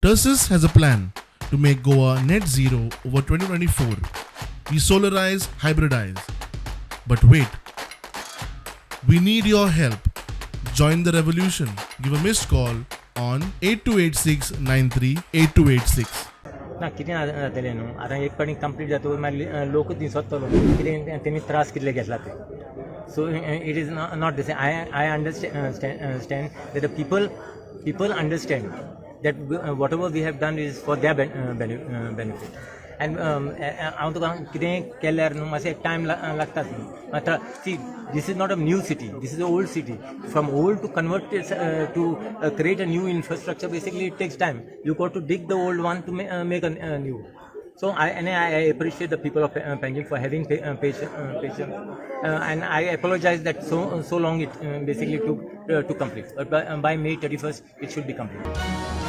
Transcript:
Tersus has a plan to make Goa net zero over 2024. We solarize, hybridize. But wait, we need your help. Join the revolution. Give a missed call on 8286 938286. ना कितें जातलें न्हू आतां एक फावटी complete जातकूच मागीर लोक दिसतलो कितें तेणी त्रास कितले घेतला ते. So it is not this. I understand that the people understand that whatever we have done is for their benefit. And हांव तुका कितेंय केल्यार न्हू मातशें टायम लागतात न्हू. आतां see, this is not a new city, this is a old city. From old to convert to create a new infrastructure, basically it takes time. You got to dig the old one to make a new. So I appreciate the people of Panjim for having patience, and I apologize that so long it basically took to complete. But by May 31st, it should be complete.